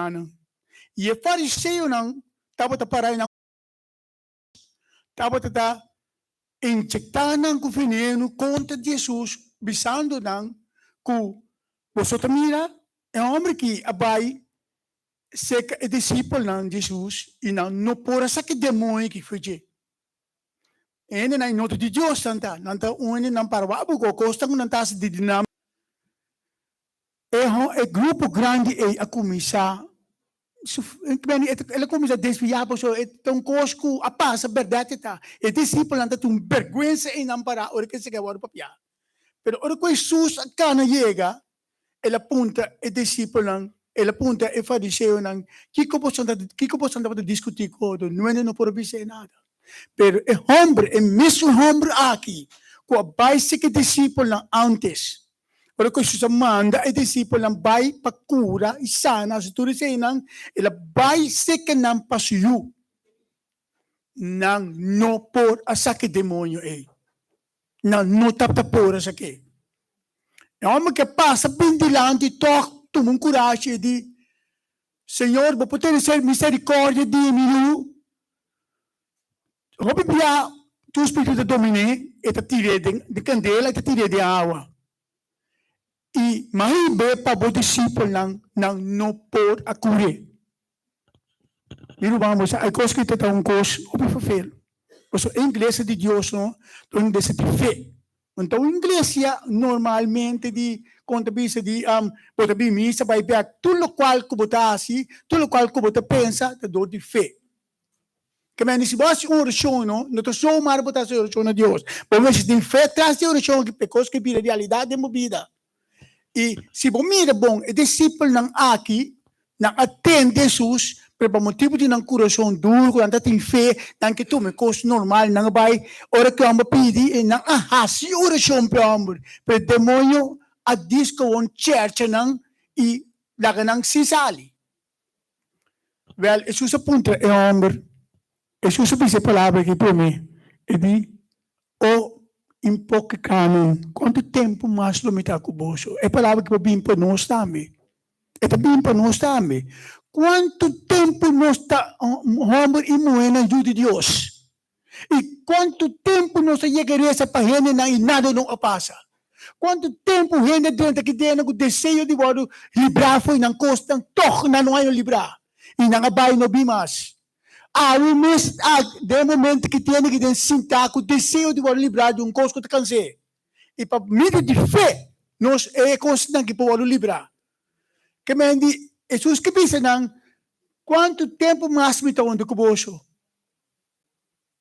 rumannan. I e fariseonan tabata pará i nan tabata ta injektá nan ku venenu kontra di Hesus, bisando nan ku, Boso ta mira, e hòmber aki a bai serka e disipelnan di Hesus i nan no por a saka e demoño aki for dje. E hendenan i no ta di Dios nan ta, nan ta un hendenan para wak bo kosnan ku nan ta hasi di nan. E grupo grandi ei a kuminsá el a kuminsá desviá pasobra e ta un kos ku a pasa bèrdat e ta. E disipelnan ta tin un bèrgwensa einan pará ora ku esaki a wòrdu papiá. Pero ora ku Hesus a kana yega, el a puntra e disipelnan, el a puntra e fariseonan, Kiko boso ta kiko boso tabata diskutí ku otro? Nuende no por a bis'é nada. Pero e hòmber, e mesun hòmber aki ku a bai siki e disipelnan ántes, Ora ku Hesus a manda e disipelnan bai pa kura i sana su tur eseinan, el a bai seka nan pa su yu. Nan no por a saka e demoño ei. Nan no tabata por a sak'é. E hòmber ke pasa bin dilanti tòg tuma un kurashi i di, Señor, bo por tene miserikòrdia di mi yu? Hopi bia tur spiritu ta dominé, e ta tir'é den di kandela, e ta tir'é den awa. I mahibe pa bo disipelnan, nan no por a kur'é. Mi ruman, bo sa, e kos ki ta ta un kos hopi ferfel. Pasobra e iglesia di Dios no ta un iglesia di fe. No ta un iglesia normalmente di, kon ta bisa, di bo ta bin misa bai bèk. Tur lokual ku bo ta hasi, tur lokual ku bo ta pensa ta dor di fe. Ke men di si bo hasi un orashon no, no ta zomaar bo ta hasi orashon na Dios. Bo mester tin fe tras di e orashon aki pa e kos ke bira realidat den bo bida. I si bo mira bon, e disipelnan aki, nan a tende Hesus, pero pa motibu di nan kurason duru ku nan ta tin fe, nan ke tuma e kos normal, nan a bai ora ku e hòmber pidi, i nan a hasi orashon pa e hòmber. Pero e demoño a diskowon chèrcha nan i laga nan sin sali. Wèl, Hesus a puntra e hòmber, Hesus a bisa e palabra aki promé, e di, O impokritanan, kuantu tempu mas lo mi ta ku boso? E palabra aki por bin pa nos tambe. E ta bin pa nos tambe. Kuantu tempu nos ta hòmber i muhénan yu di Dios? I kuantu tempu nos a yega resa pa hendenan i nada no a pasa? Kuantu tempu hende a drenta aki den ku deseo di wòrdu librá fo'i nan kosnan, tòg nan no haña librá i nan a bai no bin mas? Awe mes, den e momento ki tin hende ki den sintá ku deseo di wòrdu librá di un kos ku ta kans'é, i pa medio di fe nos e kosnan aki por wòrdu librá. Ke men di Hesus ke bisa nan, Kuantu tempu mas mi ta huntu ku boso?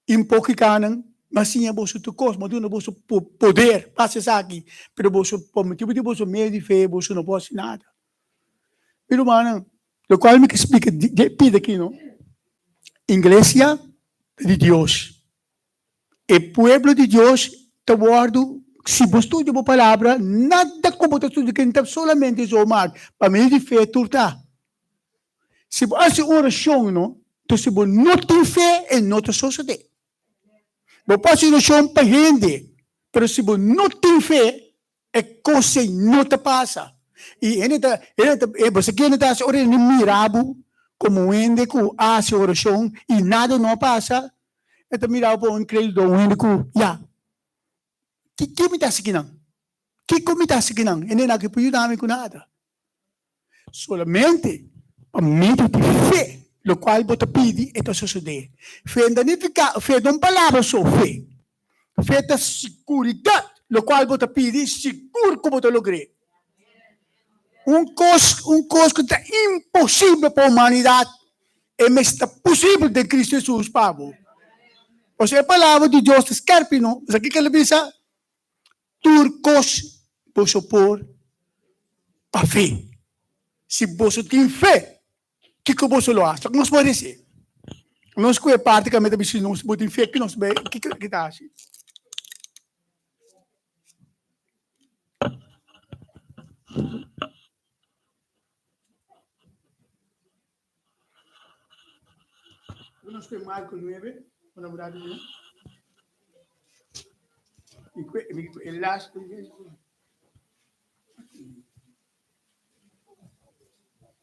Impokritanan, mi a siña boso tur kos, mi a duna boso poder pa hasi esaki, pero boso, pa motibu di boso medio di fe, boso no por hasi nada. Mi rumannan, lokual mi ke splika di pida aki no, Iglesia ta di Dios. E pueblo di Dios ta wòrdu, si bo studia bo palabra, nada ku bo ta studia aki no ta solamente zomaar, pa medio di fe tur ta. Si bo hasi un orashon no, to si bo no tin fe e no ta sosode. Bo por hasi orashon pa hende, pero si bo no tin fe e kos ei no ta pasa. I hende ta, hende ta, bo sa kende ta hasi ora hende mira bo komo un hende ku a hasi orashon i nada no a pasa, e ta mira bo pa un inkredulo, un hende ku ya, ki mi ta hasi kinan? Kiko mi ta hasi kinan? Hende nan aki por yuda mi ku nada. Solamente pa medio di fe, locual bo ta pidi e ta sosode. Fe no ta nifica, fe no un palabra so, fe. Fe ta siguridad, locual bo ta pidi, sigur cu bo ta logr'é. Un cos, un cos cu ta imposible pa humanidad, e mester ta posibel den Cristo Jesus pa bo. Pasobra e palabra di Dios ta skerpi, no? Bo sa kico el a bisa? Tur kos boso por pa fe. Si boso tin fe, kiko boso lo hasi? Loke nos por hasi? Nos ku e parti ku a meta bisa nos, bo tin fe, ki nos bai, kiko ki ta hasi? Nos ku Marko 9, una murada di E laatste.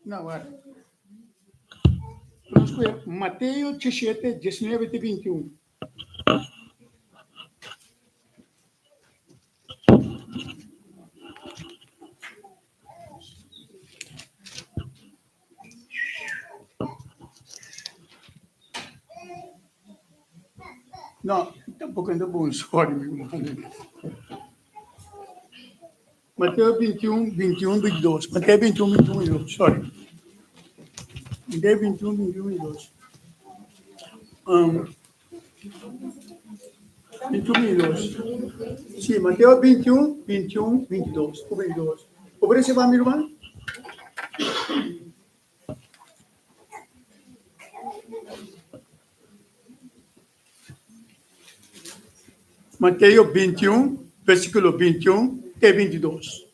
No, wacht. Nos kue Mateo 17, 19 te 21. No, tampoco no ta bon, sorry mi ruman. Mateo 21, 21, 22. Mateo 21, 21, 22, sorry. Mateo 21, 21, 22. Um, 21, 22. Sí, Mateo 21, 21, 22. O 22. Obedece pa mi ruman? Mateo 21, versíkulo 21 te 22.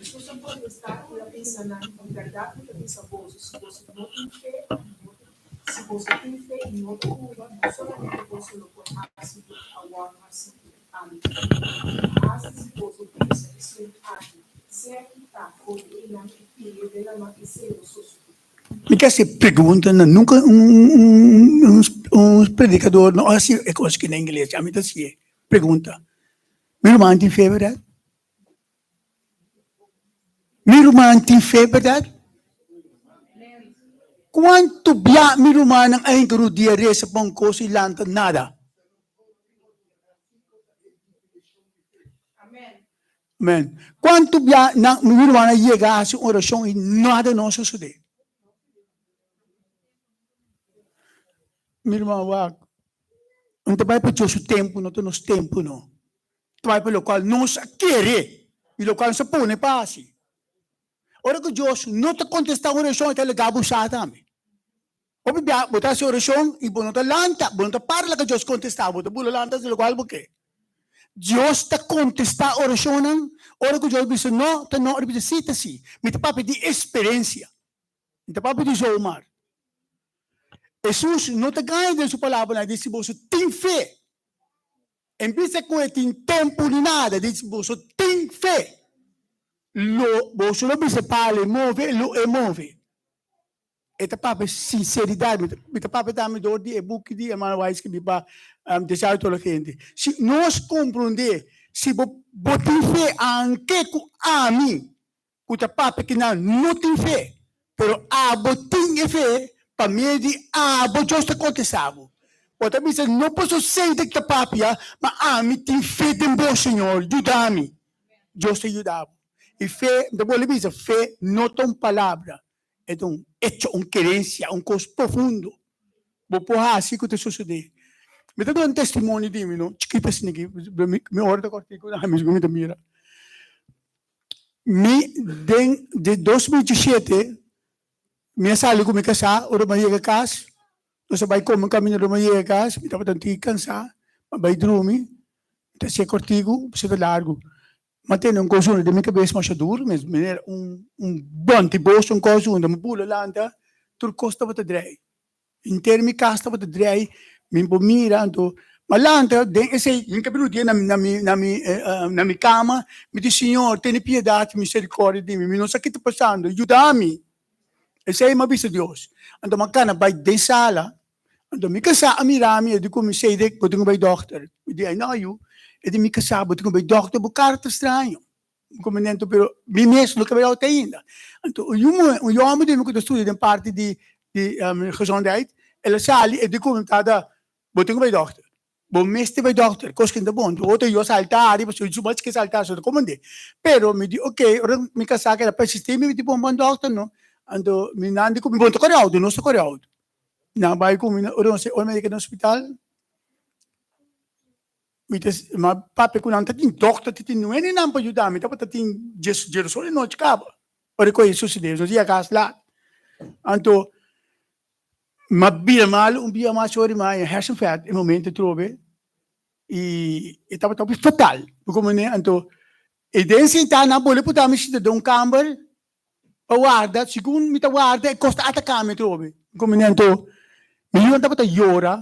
Hesus a kontestá i a bisa nan, En bèrdat mi ta bisa boso, si boso no tin fe i no si boso tin fe i no ta duda, no solamente boso lo por hasi loke a wòrdu hasí ku e palu ei, ma asta si boso bisa e seru aki, Sea kitá for di einan i tira den laman, esei lo sosodé. Mi ke hasi pregunta na nunka un un predikador no a hasi e kos aki na iglesia, ami ta hasié pregunta, mi ruman tin fe bèrdat? Mi ruman tin fe bèrdat? Kuantu bia mi rumannan a hinka rudia resa pa un kos i lanta nada? Amen. Kuantu bia nan mi ruman a yega a hasi un orashon i nada no a sosodé? Mi ruman wak, no ta bai pa Dios su tempu, no ta nos tempu no. Ta bai pa lokual nos a kere i lokual nos a pone pa hasi. Ora ku Dios no ta kontestá un orashon, e ta laga bo sa tambe. Hopi bia bo ta hasi orashon i bo no ta lanta, bo no ta para laga Dios kontestá, bo ta bula lanta hasi lokual bo ke. Dios ta kontestá orashonnan, ora ku Dios bisa no, ta no, ora bisa si, ta si. Mi ta papia di eksperensia, mi ta papia di zomaar. Hesus no ta gaña den su palabranan, e di si boso tin fe, En bista ku e tin tempu di nada, di boso tin fe, lo boso lo bisa pala e move, lo e move. E ta papia sinseridat. Mi ta papia tambe dor di e buki di Hermano White skibi pa Deseado Toda Gente. Si nos komprondé, si bo bo tin fe anke ku ami ku ta papia ki nan no tin fe, pero abo tin e fe, pa medio di abo Dios ta kontestá bo. Bo ta bisa, No paso Satan ta papia, ma ami tin fe den bo, Señor, yuda mi. Dios ta yuda bo. I fe, mi ta bolbe bisa, fe no ta un palabra, e ta un echo, un kerensia, un kos profundo. Bo por hasi ku ta sosodé. Mi ta duna un testimonio di mi, no, chikito asina aki, mi ora ta kòrtiku, ami mi ta mira. Mi den di 2017 mi a sali ku mi kasá, ora mi a yega kas, nos a bai kome un kaminda ora mi a yega kas, mi tabata un tiki kansá, mi a bai drumi, mi ta hasié kòrtiku, pasobra ta largu. Mi a tene un kos unda den mi kabes masha duru mes, manera un un bònti bos, un kos unda mi bula lanta, tur kos tabata drei. Henter mi kas tabata drei, mi por mira, anto mi a lanta den esei, mi kabia rudia na na mi na mi na mi kama, mi di, Señor, tene piedat i misericordia di mi, mi no sa ki ta pasando, yuda mi. Esei mi a bisa Dios. Anto mi a kana bai den sala, anto mi kasá a mira mi, e di ku mi, Seidek, bo tin ku bai dòkter. Mi di, Ai no yu. E di, Mi kasá, bo tin ku bai dòkter, bo kara ta straño. Inconveniente, pero mi mes no kebra te ainda. Anto un yu muhe, un yu homber di mi ku ta studia den parti di di gezondheid, el a sali e di ku mi tata, bo tin ku bai dokter. Bo mester bai dokter, kos ku no ta bon. Anto otro yu a salta ariba, su su bach ke salta, su ta komand'é. Pero mi di oke, ora mi kasá keda persistí, mi di bon ban dokter no. Anto mi nan di ku mi, bo no ta kore outo, nos ta kore outo. Nan bai ku mi, ora nos ora mi a yega den hospital, Mi ta ma papia ku nan ta tin dokter, ta tin nueni nan pa yuda mi. Tabata tin djes djeroso di nochi kaba ora ku e sucede. Nos yega kas lat. Anto m'a bira malu un bia mas ora mi a haña hersenvet e momento atrobe i e tabata hopi fatal. Bo komprende? Anto e den sinta nan bole puta mi sinta den un kamber pa warda. Segun mi ta warda e kos ta ataka mi atrobe. Bo komprende? Anto mi yunan tabata yora.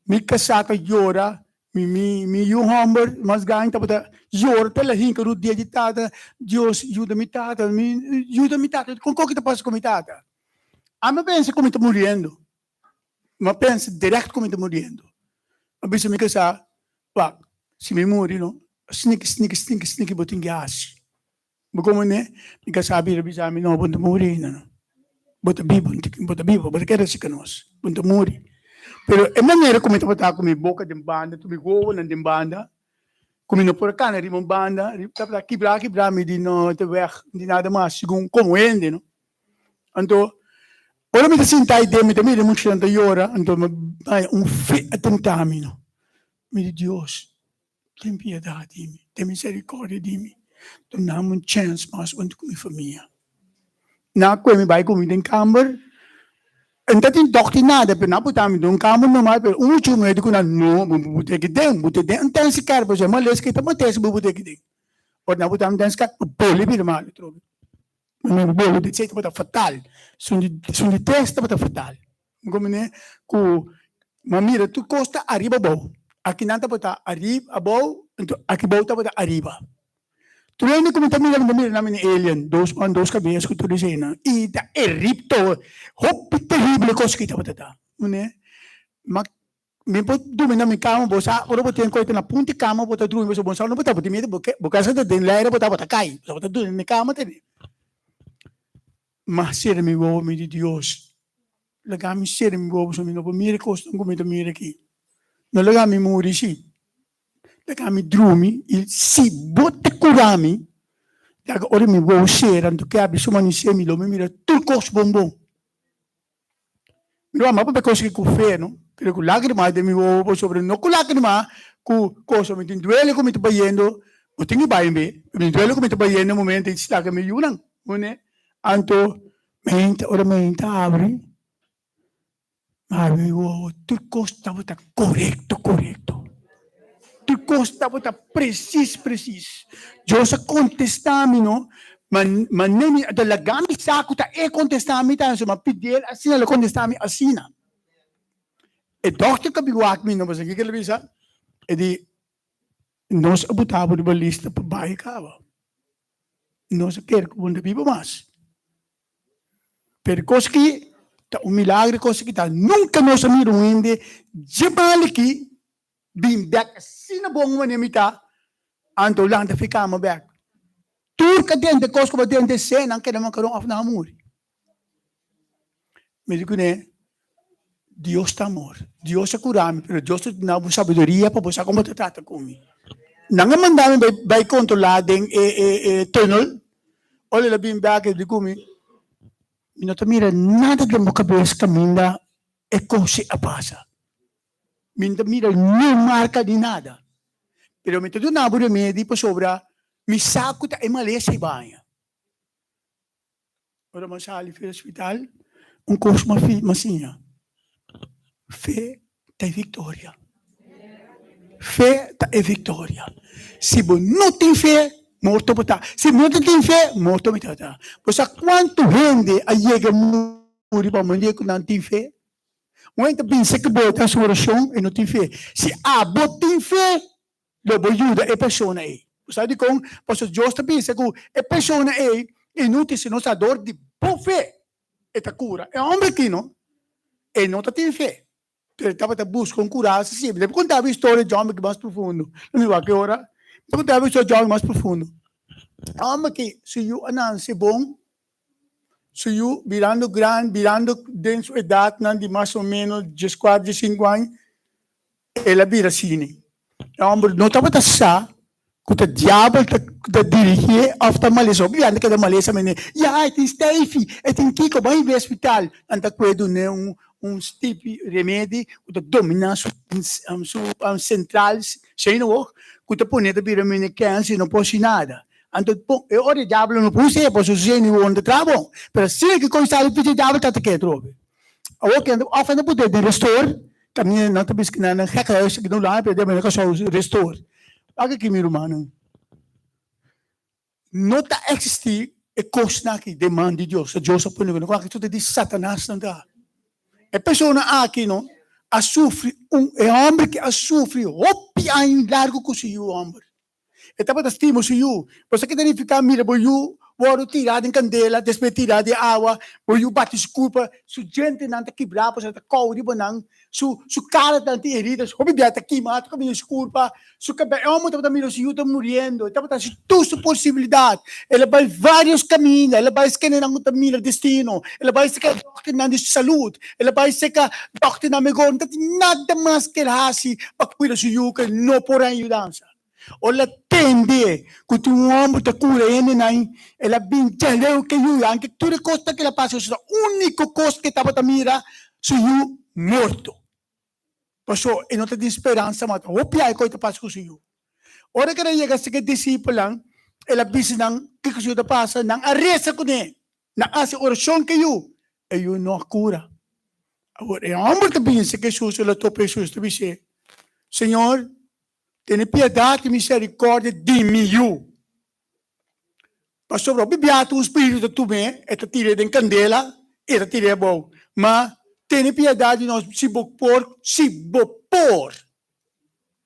Mi kasá ta yora. Mi mi mi yu hòmber mas grandi tabata yora te la hinka rudia di tata, Dios yuda mi tata, mi yuda mi tata, kon koke ta pasa ku mi tata? Ami a pensa ku mi ta muriendo, mi a pensa dirèkt ku mi ta muriendo. Mi a bisa mi kasá, wak, si mi muri no, sniki sniki sniki sniki bo tin ke hasi. Bo komo ne? Mi kasá bira bisa mi, no, bo no ta muri ainda no. Bo ta bibu, bo ta bibu, bo ta keda si ku nos, bo no ta muri. Pero e manera ku mi tabata ku mi boka den banda, tur mi wowonan den banda, ku mi no por a kana riba un banda, tabata kibra kibra, mi di no, ta wèg, di nada mas, segun komo hende no. Anto, ora mi ta sinta ei den, mi ta mira e muchanan ta yora, anto mi haña un fe a tenta mi no. Mi di, Dios, Ten piedad di mi, ten misericordia di mi, dunami un chens mas huntu ku mi famia. Na kue mi bai ku mi den kamber, N ta tin dòkter nada, pero nan buta mi den un kamber normal, pero un muchu medi ku nan, no, bo buta aki den, buta den intensive care, pasobra e malesa ki ta mat'é si bo buta aki den. Ora nan buta mi den intensive care, mi boli bira malu atrobe. Mi boli di esei tabata fatal, sun di sun di tres tabata fatal. Mi komprende ku mi mira tur kos ta ariba abou. Akinan tabata ariba abou, anto aki bou tabata ariba. Tur hende ku mi ta mira mi ta mira nan mini alien, dos man dos kabes ku tur eseinan. I ta eripto, hopi terrible kos ki tabata ta. Ma Mi por drumi na mi kama, bo sa ora bo tin koita na punta di kama bo ta drumi pasobra bo sa no bo ta bo tin miedu bo bo kasa ta den laira bo ta bo ta kai pasobra bo ta drumi na mi kama tene. Ma sera mi wowo mi di Dios laga mi sera mi wowo pasobra mi no por mira e kosnan ku mi ta mira aki no laga mi muri si laga mi drumi i si bo ta kura mi laga ora mi wowo sera anto ke abri su manisé mi lo mi mira tur kos bon bon. Mi mama papia kos ku fe no, pero ku lágrima den mi wowo pasobra no ku lágrima ku cosa mi tin duele ku mi ta bayendo, bo tin ki bai be, mi tin duele ku mi ta bayendo e momento i staka mi yunan, une anto mi henter ora mi henter abri, mi abri mi wowo tur kos tabata korekto korekto, tur kos tabata presis presis, Dios a kontesta mi no. Ma ne mi ta laga mi sa ku ta e kontestá mi ta, so mi a pidi el asina, el a kontestá mi asina. E dòkter ku a bin wak mi no, pasobra kiko el a bisa? E di, Nos a buta bo riba lista pa bai kaba. Nos a kere ku bo no ta biba mas. Pero e kos aki ta un milagro, e kos aki ta nunka nos a mira un hende dje mal aki bin bek asina bon manera mi ta, anto lanta fi kama bek. Tur ka dente kos ku bo dente se nan keda makaron of nan a muri. Mi di kuné, Dios ta amor, Dios a kura mi, pero Dios ta duna bo sabiduria pa bo sa kon bo ta trata ku mi. Nan a manda mi bai bai kontrolá den e e e tunnel, ora el a bin bek el di ku mi, mi no ta mira nada den bo kabes kaminda e kos a pasa. Mi no ta mira niun marka ni nada. Pero mi ta duna bo remedi pasobra mi sa ku ta e malesa i baña. Ora mi a sali for di hospital, un kos mi a siña, fe ta e viktoria. Fe ta e viktoria. Si bo no tin fe, morto bo ta. Si bo no ta tin fe, morto mi ta ta. Bo sa kuantu hende a yega muri pa manera ku nan tin fe? Un hende ta bisa ku bo ta hasi orashon e no tin fe. Si abo tin fe, lo bo yuda e persona ei. Bo sa dikon? Pasobra Dios ta bisa ku e persona ei inútil si no sa dor di bo fe e ta kura. E hòmber aki no, e no ta tin fe, pero e tabata buska un kurasa si. Mi ta konta bo historia di hòmber aki mas profundo. No mi wak ki ora. Mi ta konta bo historia di hòmber mas profundo. E hòmber aki su yu a nanse bon. Su yu birando gran, birando den su edatnan di mas o menos dieskuater, diesinku aña, el a bira sini. E hòmber no tabata sa ku ta diabel ta ta dirigié òf ta malesa. Hopi bia nan ta keda malesa mene, ya e tin steifi, e tin kiko, ban hiba hospital. Nan ta kue dun'é un un stipi remedi ku ta dominá su su sentral zenuwog ku ta pon'é ta bira mene kèns i no por hasi nada. Anto pon e ora e diablo no por us'é pasobra su zenuwog no ta traha bon. Pero asina ki kos sali pichi e diablo ta atak'é atrobe. Awor ke òf nan ta put'é den restor, kaminda nan ta biska nan nan gekhuis aki no laga pero den kòrsou restor. Wak aki mi rumannan, no ta eksistí e kosnan aki den man di Dios, Dios a pone ku nan, wak aki tur ta di Satanas nan ta. E persona aki no. a sufri un e hòmber ki a sufri hopi aña largu ku su yu hòmber. E tabata stima su yu. Bo sa ke ta nifiká mira bo yu wòrdu tirá den kandela, despues tirá den awa, bo yu bati su kurpa, su djentenan ta kibrá pasobra ta kou riba nan, su su kara ta tin herida, hopi bia ta kima, ta kaminda su kurpa, su kabei. E hòmber tabata mira su yu ta muriendo, e tabata hasi tur su posibilidat. El a bai vários kaminda, el a bai skenenan ku ta mira destino, el a bai seka dòkternan di salud, el a bai seka dòkternan mehor, no ta tin nada mas ku el hasi pa kuida su yu ku e no por haña yudansa. Ora el a tende ku tin un hòmber ta kura hendenan, el a bin djaleu ku e yu, anke tur e kosnan ku el a pasa, esei ta úniko kos ku e tabata mira, su yu morto. Pasobra e no ta tin speransa mas. Hopi ai ku ta pasa ku su yu. Ora ku el a yega serka e disipelnan, el a bisa nan kiko su yu ta pasa. Nan a resa kuné, nan a hasi orashon ku e yu, e yu no a kura. Awor e hòmber ta bini serka Hesus, el a topa Hesus, ta bis'é, Señor, tene piedat i miserikòrdia di mi yu. Pasobra hopi bia ta un spiritu ta tum'é, e ta tir'é den kandela, i e ta tir'é abou. Ma tene piedat di nos, si bo por, si bo por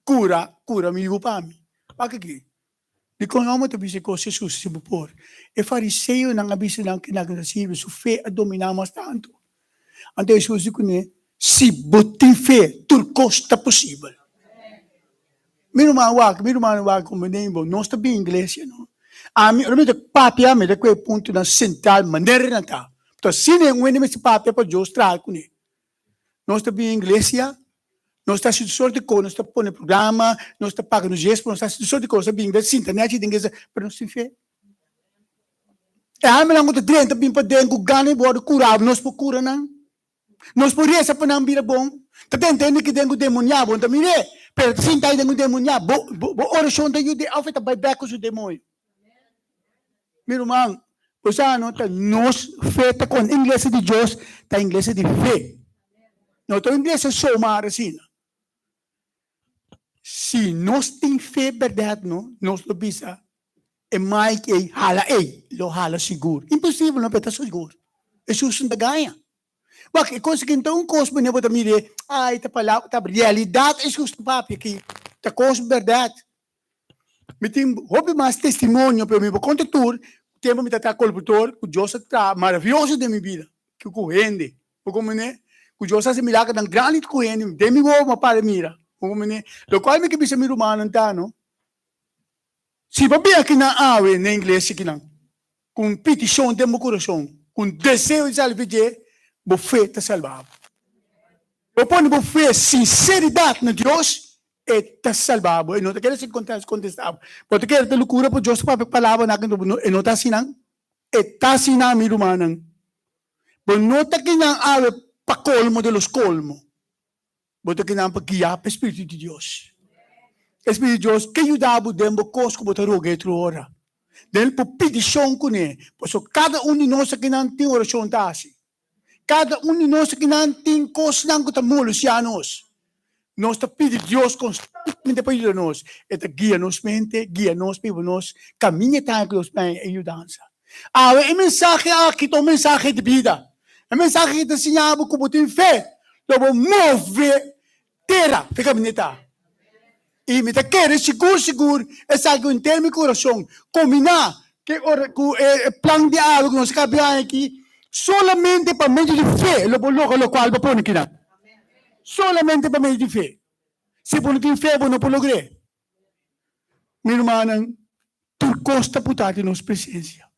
kura, kura mi yu pa mi. Wak aki, dikon e hòmber ta bisa e kos Hesus, si bo por? E fariseonan a bisa nan kina ku ta sirbi, su fe a dominá mas tantu. Anto Hesus di kuné, Si bo tin fe, tur kos ta posibel. Mi ruman wak, mi rumannan wak komprendé bo, nos ta bin iglesia no. Ami, ora mi ta papia, mi ta ku e puntonan sentral manera nan ta. Pasobra asina un hende mester papia pa Dios traha kuné. Nos ta bin iglesia, nos ta hasi tur sort di kos, nos ta pone programa, nos ta paga nos diezmo, nos ta hasi tur sort di kos, nos ta bin iglesia, sinta nechi den iglesia, pero nos tin fe. E haminan ku ta drenta bin paden ku gana di wòrdu kurá, nos por kura nan. Nos por resa pa nan bira bon. Ta tenta hende ki den ku demoniá, bo no ta mir'é, pero ta sinta ei den ku demoniá. Bo, bo, bo orashon ta yud'é òf e ta bai bèk ku su demoño? Mi ruman, bo sa no, ta nos fe ta konta. Iglesia di Dios ta iglesia di fe. No ta un iglesia somar asina. Si nos tin fe bèrdat no, nos lo bisa e mic ei hala ei, lo hala sigur. Imposibel no, pero ta sigur. Hesus no ta gaña. Wak, e kos aki no ta un kos manera bo ta mir'é, ai ta palabra, ta realidat Hesus ta papia aki, ta kos bèrdat. Mi tin hopi mas testimonio, pero mi por konta tur, tempu mi ta traha kolportor, ku Dios a traha maravioso den mi bida, ku hende. Bo komprendé? Ku Dios a hasi milagernan grandi ku hende, den mi wowo mi a para mira. Bo komprendé? Lokual mi ke bisa mi rumannan ta, no? Si bo bin akinan awe na iglesia akinan, ku un petishon den bo kurason, ku un deseo di salba dje, bo fe ta salba bo. Bo pone bo fe sinseridat na Dios, e ta salba bo. E no ta kere sin kontestá bo. Bo ta kere ta lukura pa Dios ta papia palabranan aki, e no ta hasi nan. E ta hasi nan, mi rumannan. Bo no ta kinan awe pa kolmo de los kolmo. Bo ta kinan pa guiá pa e Spiritu di Dios. E Spiritu di Dios ke yuda bo den bo kos ku bo ta roga e otro ora. Den bo pidishon kuné. Pasobra kada un di nos akinan tin orashon ta hasi. Kada un di nos akinan tin kosnan ku ta molestiá nos. Nos ta pidi Dios konstantemente pa yuda nos. E ta guia nos mente, guia nos pa hiba nos kaminda ta ku nos mei e yudansa. Awe e mensahe aki ta un mensahe di bida. E mensahe aki ta siña bo ku bo tin fe lo bo move tera pa e kaminda ta. I mi ta kere sigur sigur esaki ku henter mi kurason kombiná ku e plan di awe ku nos a kaba biaha aki, solamente pa medio di fe lo bo logra lokual bo pone kinan. Solamente pa medio di fe. Si bo no tin fe bo no por logr'é. Mi rumannan, tur kos ta putá den nos presensia.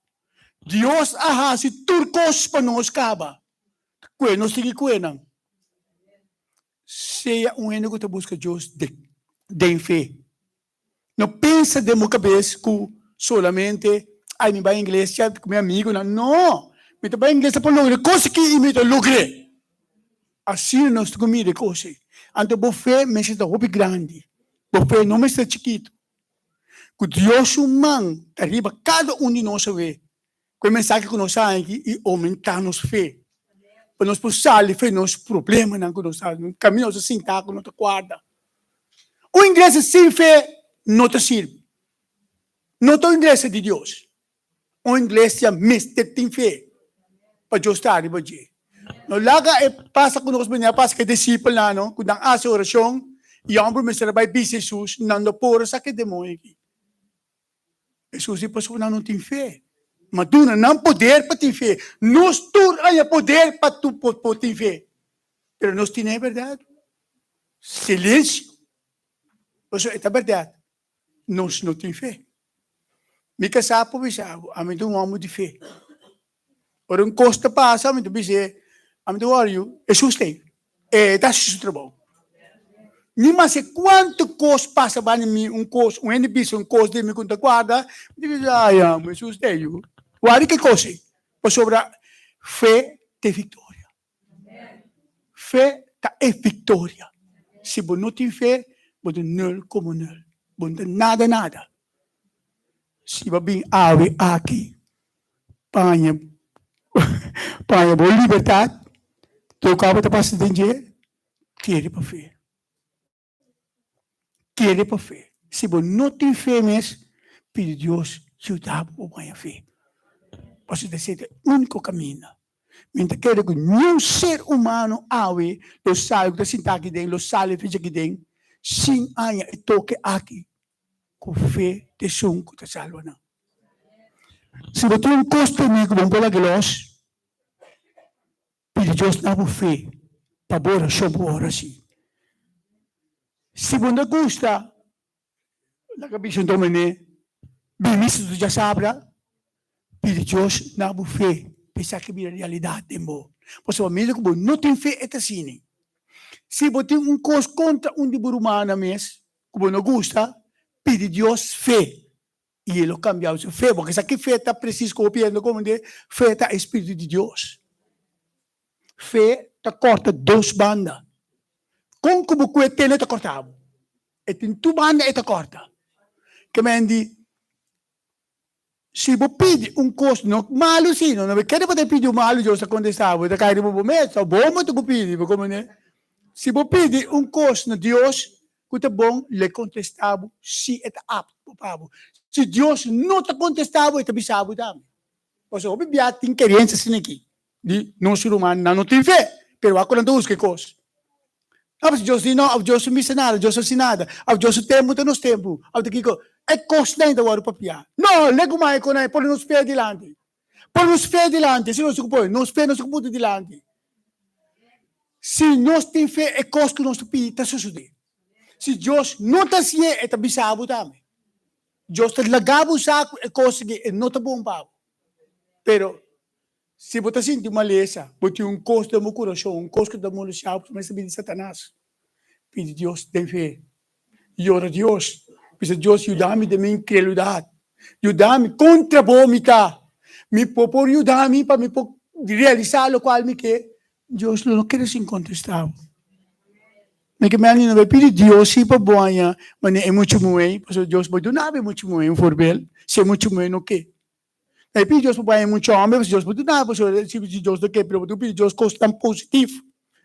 Dios a hasi tur kos pa nos kaba. Kue nos sigui kue nan. Sea un hende ku ta buska Dios den fe. No pensa den bo kabes ku solamente, Ai, mi bai iglesia ku mi amigunan. No! Mi ta bai iglesia pa logra e kos aki i mi ta logr'é. Asina nos ta ku mira e kos ei. Anto bo fe mester ta hopi grandi. Bo fe no mester ta chikitu. Ku Dios su man ta riba kada un di nos awe. Ku e mensahe ku nos haña aki i oumentá nos fe pa nos por sali for di nos problemanan ku nos ta kaminda nos ta sintá ku no ta kuarda. Un iglesia sin fe no ta sirbi. No ta un iglesia di Dios. Un iglesia mester tin fe pa Dios ta riba dje. No laga e pasa ku nos manera pasa ku e disipelnan no, ku nan hasi orashon i homber mester a bai bisa Hesus, nan no por a saka e demoño aki. Hesus di pasobra nan no tin fe. Ma duna nan poder pa tin fe. Nos tur haña poder pa por tin fe. Pero nos tine e bèrdat. Silensio. Pasobra e ta bèrdat. Nos no tin fe. Mi kasá por bisa bo, ami ta un hòmber di fe. Ora un kos ta pasa, mi ta bis'é, ami ta wòri yu, Hesus ta ei. E ta hasi su trabou. Ni maske kuantu kos pasa banda mi, un kos, un hende bisa un kos di mi ku N ta guarda, mi ta bisa, ai amo, Hesus ta ei yu. Wòri ki kos ei. Pasobra fe ta e viktoria. Fe ta e viktoria. Si bo no tin fe, bo ta nul komo nul. Bo no ta nada nada. Si bo bin awe aki paña paña bo libertat, tur kaba ta pasa den dje, kere pa fe. Kere pa fe. Si bo no tin fe mes, pidi Dios yuda bo pa baña fe. Pasobra esei ta e úniko kaminda. Mi ta kere ku niun ser humano awe lo sali ku ta sinta aki den, lo sali fecha aki den sin haña e toke aki ku fe ta esun ku ta salba nan. Si bo tin un kos tene ku bo no por laga los, Pidi Dios na bo fe pa bo orashon por ora si. Si bo no gusta, laga bisa un dominee, bin misa tur djasabra, pidi Dios na bo fe pa esaki bira realidat den bo. Pasobra mira ku bo no tin fe e ta asina. Si bo tin un kos kontra un di bo rumannan mes ku bo no gusta, pidi Dios fe. I e lo kambia su fe, bo ke sa ki fe ta presis ku bo piensa komo de fe ta e spiritu di Dios. Fe ta kòrta dos banda. Kon ku bo kue tene ta kòrta bo. E tin tur banda e ta kòrta. Ke men di si bo pidi un kos no malu si no no kere bo ta pidi un malu Dios ta kontestá bo e ta kai riba bo mes ta bon bo ta ku pidi bo komo ne. Si bo pidi un kos na Dios ku ta bon, lo e kontestá bo si e ta apto pa bo. Si Dios no ta kontestá bo, e ta bisa bo tambe. Pasobra hopi bia tin kerensia asina aki di nos rumannan no tin fe, pero wak ku nan ta buska e kos. No, pasobra Dios di no, òf Dios no bisa nada, Dios no hasi nada, òf Dios su tempu ta nos tempu, òf ta kiko. E kosnan ta wòrdu papiá. No, legu mai ku nan e pone nos fe dilanti. Pone nos fe dilanti, asina nos ta ku pone nos fe nos ta ku puta dilanti. Si nos tin fe e kos ku nos ta pidi ta sosodé. Si Dios no ta hasié e ta bisa bo tambe. Dios ta laga bo sa ku e kos aki e no ta bon pa bo. Pero si bo ta sinti malesa, bo tin un kos den bo kurason, un kos ku ta molestiá bo, mester bini Satanas. Pidi Dios den fe. Yora Dios. Bisa Dios yuda mi den mi inkreludat. Yuda mi kontra bo mi ta. Mi por por yuda mi pa mi por realisa lokual mi ke. Dios lo no keda sin kontesta bo. Mi ke meni no bai pidi Dios si pa bo haña manera e mucha muhé, pasobra Dios por duna bo e mucha muhé un voorbeeld, si e mucha muhé no ke. No pidi Dios pa baña mucha homber, pasobra Dios por duna bo, pasobra si Dios no ke, pero bo ta pidi Dios kosnan positif,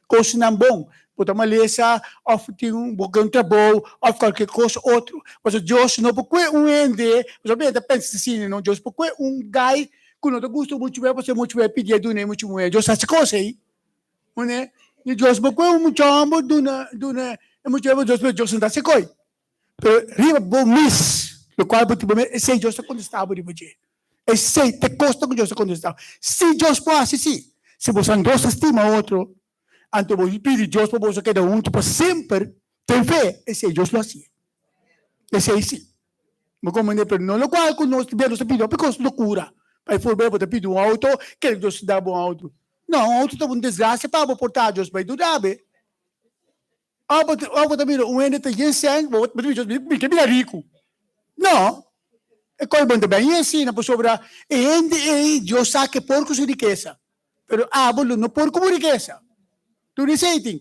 kosnan bon. Bo ta malesa òf tin un bo ke un trabou òf kualke kos otro. Pasobra Dios no por kue un hende, pasobra mi ta pensa asina no, Dios por kue un guy ku no ta gusta muchu muhé pasobra muchu muhé pidié dun'é muchu muhé. Dios hasi kos ei. Mune, ni Dios por kue un mucha homber duna duna e muchu muhé, Dios Dios no ta hasi koi. Pero riba bo mes, lokual bo tin bo mes, esei Dios ta kontestá bo riba dje. Esei ta e kosnan ku Dios ta kontestá bo. Si Dios por hasi si, si boso dos ta stima otro, anto bo pidi Dios pa boso keda huntu pa semper, ten fe, esei Dios lo hasié. Esei si. Bo komprendé? Pero no lokual ku nos bia nos ta pidi hopi kos lokura. Pa e voorbeeld, bo ta pidi un outo, kere Dios ta da bo un outo. No, un outo ta un desgrasia pa bo por ta, Dios bai duda be. Abo ta abo ta mira un hende ta yen sèn, bo ta bisa mi ke bira riku. No, e kos bon ta ben asina pasobra e hende ei Dios sa ke por ku su rikesa, pero abo lo no por ku bo rikesa. Tur esei tin.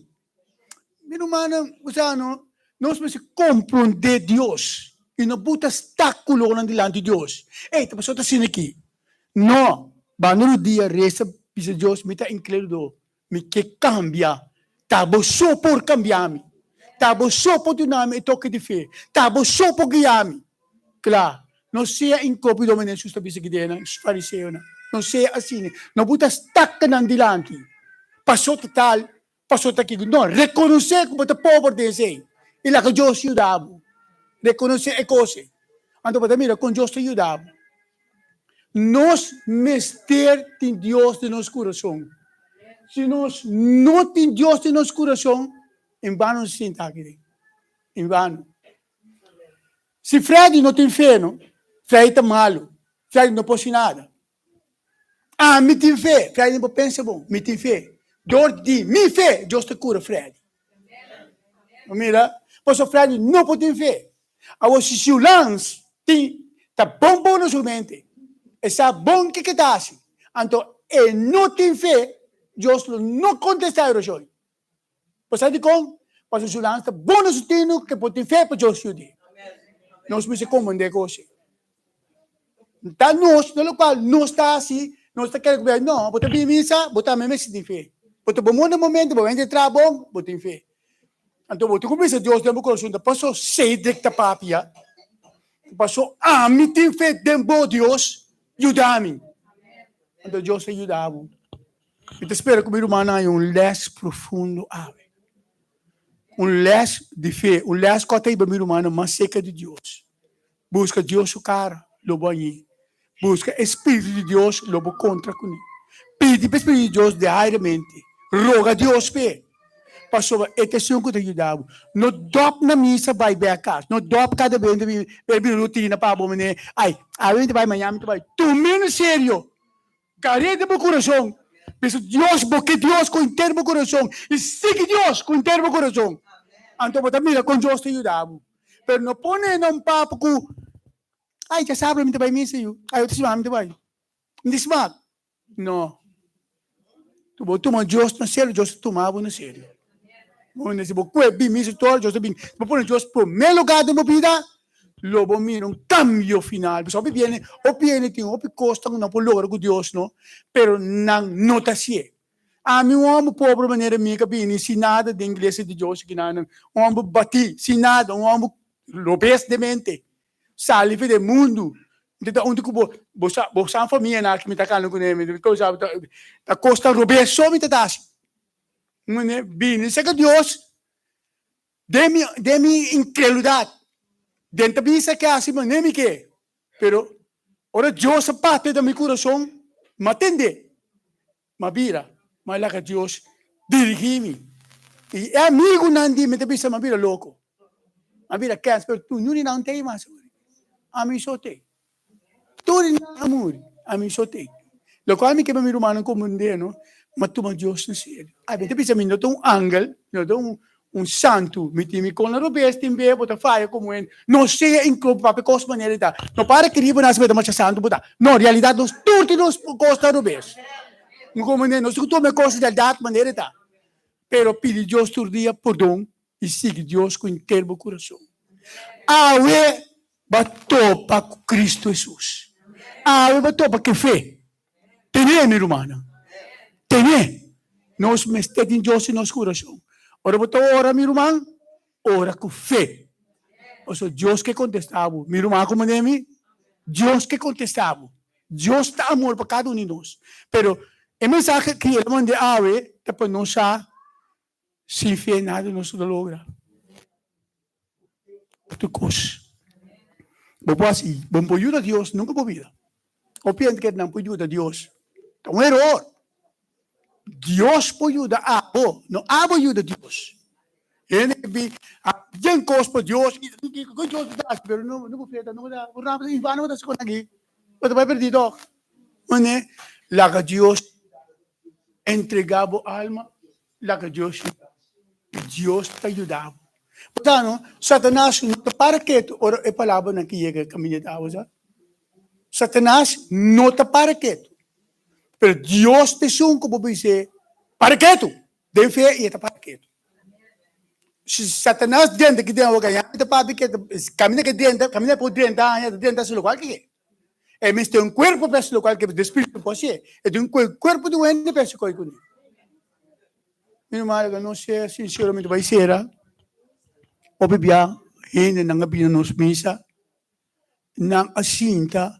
Mi rumannan, bo sa no, nos mester komprondé Dios i no buta obstákulonan dilanti Dios. Ey, ta pasobra ta asina aki. No, banda rudia resa bisa Dios mi ta inkredulo. Mi ke kambia. Ta bo so por kambia mi. Ta bo so por duna mi e toke di fe. Ta bo so por guia mi. Kla, no sea inkopido manera Hesus ta bisa kidenan, fariseonan. No sea asina. No bo ta staka nan dilanti. Paso ta tal, paso ta kiko. No, rekonosé ku bo ta pober den esei i laga Dios yuda bo. Rekonosé e kos ei. Anto bo ta mira kon Dios ta yuda bo. Nos mester tin Dios den nos kurason. Si nos no tin Dios den nos kurason, en bano nos sinta aki den. En bano. Si Freddy no tin fe, no, Freddy ta malu. Freddy no por hasi nada. Ami tin fe. Freddy no por pensa bon. Mi tin fe. Dor di mi fe, Dios ta kura Freddy. Bo mira? Pasobra Freddy no por tin fe. Awor si Siulans tin, ta bon bon na su mente. E sa bon kiko e ta hasi. Anto e no tin fe, Dios lo no kontestá e orashon. Bo sa dikon? Pasobra Siulans ta bon na su tinu ke por tin fe pa Dios yud'é. Nos mester komprendé kos ei. Ta nos, no lokual nos ta hasi, nos ta kere ku bia, no, bo ta bini misa, bo tambe mester tin fe. Bo ta bon na momento, bo hende traha bon, bo tin fe. Anto bo tin ku bisa Dios den bo kurason, ta paso Cedric ta papia, ta paso ami tin fe den bo Dios, yuda mi. Anto Dios ta yuda bo. Mi ta spera ku mi rumannan haña un lès profundo awe. Un lès di fe, un lès ku a ta hiba mi rumannan mas serka di Dios. Buska Dios su kara, lo bo hañ'é. Buska e Spiritu di Dios, lo bo kontra kuné. Pidi pa e Spiritu di Dios diariamente. Roga Dios p'e, pasobra e ta esun ku ta yuda bo. No dòp na misa bai bèk kas. No dòp kada bes mi ta bira rutina pa bo manera, Ai, awe mi ta bai, mañana mi ta bai. Tum'é na serio. Gar'é den bo kurason. Bisa Dios bo ke Dios ku henter bo kurason i sigui Dios ku henter bo kurason. Anto bo ta mira kon Dios ta yuda bo. Pero no pone na un papo ku, Ai, djasabra mi ta bai misa yu. Ai, otro simana mi ta bai. Mi ta smak. No. Bo tuma Dios na serio, Dios ta tuma bo na serio. Bo si bo kue bin misa tur, Dios ta bin. Si bo pone Dios prome lugar den bo bida, lo bo mira un cambio final. Pasobra hopi biene, hopi hende tin hopi cosnan cu nan por logra cu Dios no, pero nan no ta hacié. Ami un homber pobre manera mi ka bini sin nada den iglesia di Dios aki nan, un homber bati sin nada, un homber robes de mente, sali for den mundu. Mi ta unda ku bo, bo sa, bo sa famia nan aki mi ta kanda kuné, mi ta ta kos ta robes so mi ta ta hasi. Bini serka Dios Den mi, den mi increduldad, den ta bisa ke hasi manera mi ke, pero ora Dios a papia den mi curason, mi a tende, mi a bira, mi a laga Dios dirigi mi. Y e amigunan di mi ta bisa mi a bira loco, mi a bira kens, pero tur niun di nan tei mas awor, ami so tei. Tur di nan a muri, ami so tei. Locual mi ke pa mi rumannan comprende no, mi a tuma Dios na serio. Ay, mi ta bisa mi no ta un angel, mi no ta un santu, mi tin mi con la robes, tin bes bo ta faya como hende. No sea incluso papia cos manera di ta. No para keri bo nasi bo ta masha santu bo ta. No, realidad nos tur tin nos cos ta robes. Mi comprende, nos tin cu tuma e cos realidad manera di ta. Pero pidi Dios tur dia pordon i sigui Dios ku henter bo kurason. Awe bo a topa ku Kristu Hesus. Awe bo a topa ku e fe. Ten'é, mi rumannan. Ten'é. Nos mester tin Dios den nos kurason. Ora bo ta ora, mi ruman, ora ku fe. Pasobra Dios ke kontestá bo. Mi ruman, komo den mi? Dios ke kontestá bo. Dios ta amor pa kada un di nos. Pero e mensahe ku el a manda awe ta pa nos sa Sin fe nada nos no ta logra. Tur kos. Bo por hasi, bo no por yuda Dios nunka bo bida. Hopi hende kere nan por yuda Dios. Ta un eror. Dios por yuda abo, no abo yuda Dios. Hende ke bi jen kos pa Dios, kiko Dios ta hasi, pero no no bo fe ta no ta, bo bo ta hasi kon aki. Bo ta bai perdí tòg. Mane laga Dios Entregá bo alma, laga Dios yuda bo. Dios ta yuda bo. Por tanto, Satanas no ta para ketu ora e palabranan ki yega kaminda di awa sa. Satanas no ta para ketu. Pero Dios ta esun ku bo bis'é, Para ketu! Den fe i e ta para ketu. Si Satanas drenta ki den awa kaña, e ta papia ke kaminda ke drenta, kaminda por drenta aña, ta drenta hasi lokual ke ke. E mester un kuerpo pa hasi lokual ke de spiritu no por hasié. E tin un kuerpo di un hende pa hasi koi kuné. Mi ruman, laga nos ser sinsero, mi ta bai sera. Hopi bia hendenan a bini na nos misa, nan a sinta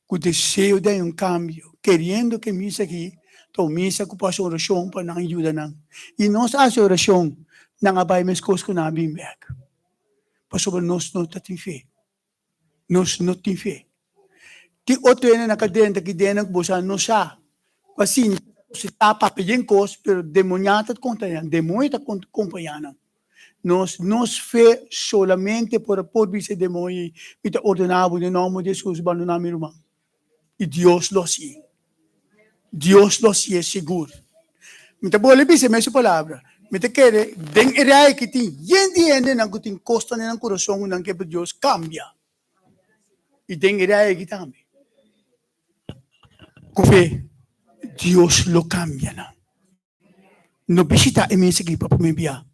ku deseo di hay un kambio, keriendo ke misa aki. Ta un misa ku por hasi orashon pa nan yuda nan. I nos a hasi orashon, nan a bai meskos ku nan a bin bèk. Pasobra nos no ta tin fe. Nos no tin fe. Tin otro hende na kadena ta kidena ku bo sa no sa ku a sinti si ta papia den kos pero demoña ta konta nan, demoño ta kompaña nan. Nos nos fe solamente por a por bisa e demoño mi ta ordena bo den nomber di Jesus bandona mi ruman. I Dios lo hasié. Dios lo hasié sigur. Mi ta bolbe bisa e mesun palabra. Mi ta kere den e rei aki tin yen di hendenan ku tin kosnan den nan kurason ku nan ke pa Dios kambia. I den e rei aki tambe. Ku fe Dios lo kambia nan. No bishita e mesa aki pa prome bia.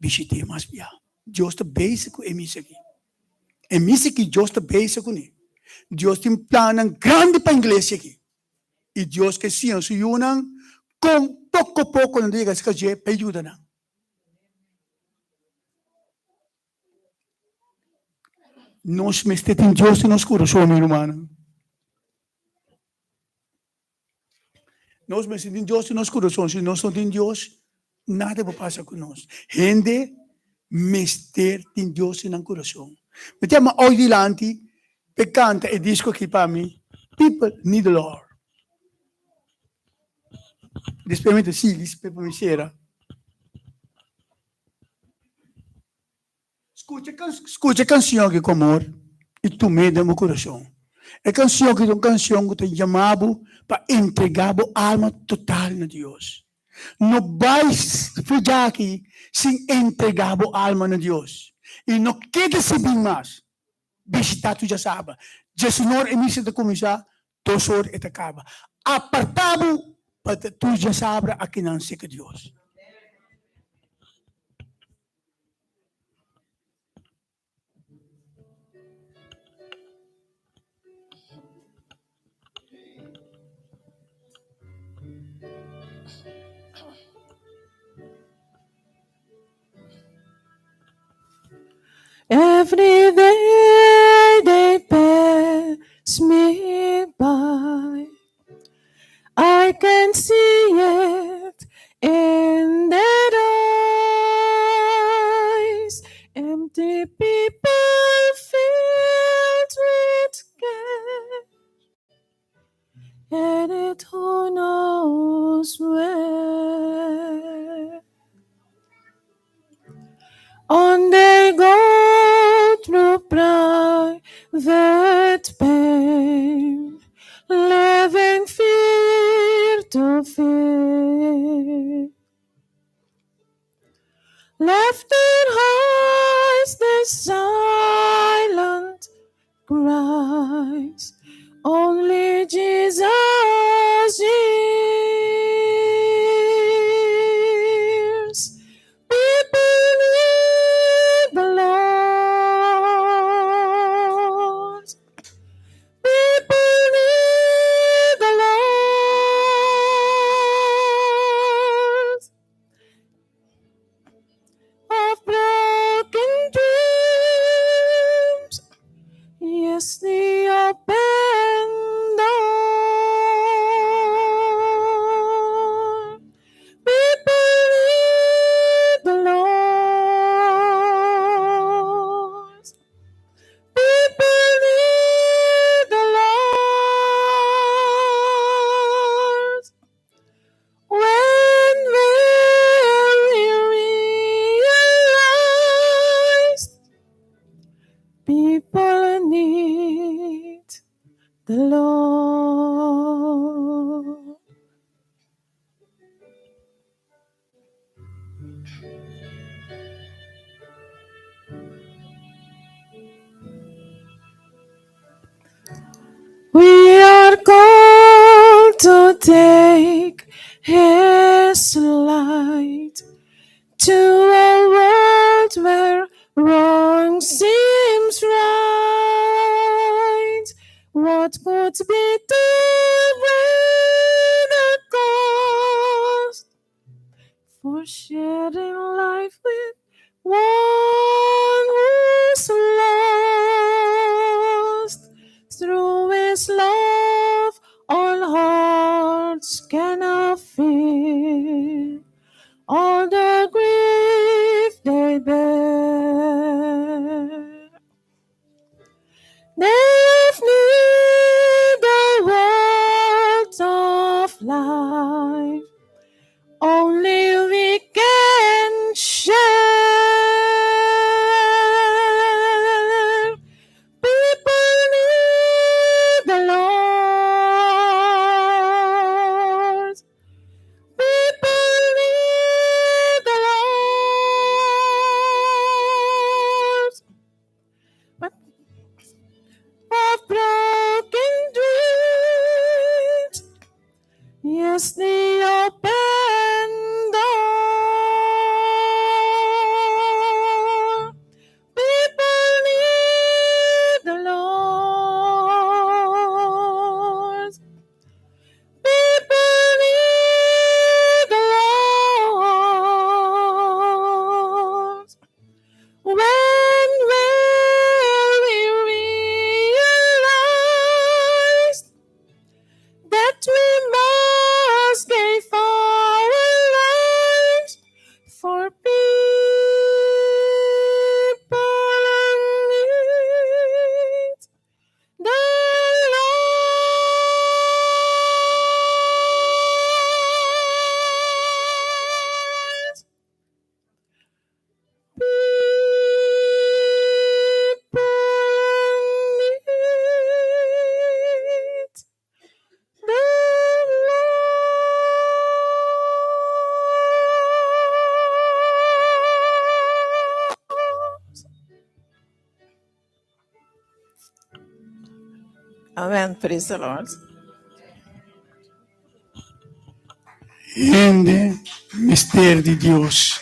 Bishit'é mas bia. Dios ta bezig ku e misa aki. E misa aki Dios ta bezig kuné. Dios tin plannan grandi pa iglesia aki. I Dios ke siña su yunan kon poko poko nan ta yega serka dje pa e yuda nan. Nos mester tin Dios den nos kurason, mi rumannan. Nos mester tin Dios den nos kurason. Si nos no tin Dios, nada por pasa ku nos. Hende mester tin Dios den nan kurason. Mi ta yama oy dilanti p'e kanta e disko aki pa mi, People Need the Lord. Despues mi ta sigui, despues pa mi sera. Skucha skucha e kansion aki ku amor i tum'é den bo kurason. E kansion aki ta un kansion ku ta yama bo pa entregá bo alma total na Dios. No bai fridja aki sin entregá bo alma na Dios i no keda sibin mas. Bishitá tur djasabra. Djesunor e misa ta kuminsá, dos or e ta kaba. Apartá bo pa tur djasabra akinan serka Dios. Every day they pass me by. I can see it in their eyes. Empty people filled with care. Headed who knows where. On they go through private pain, living fear to fear. Laughter hides the silent cries. Only Jesus hears. People need the Lord. People need the Lord. Of broken dreams. Yes, the open door. People need the Lord. People need the Lord. When will you realize people need the Lord? We are called to take His light to a world where wrong seems right. What could be the greater cause for sharing life with one who's lost? Through His love, all hearts. Words cannot feel all the grief they bear. They have need the words of life. Only we can share. People need the Lord. People need the Lord. But of broken dreams, yes, the open door. People need the Lord. People need the Lord. When will we realize that we must give our lives for people in need? The Lord. People need the Lord. Amen. Praise the Lord. Hende mester di Dios.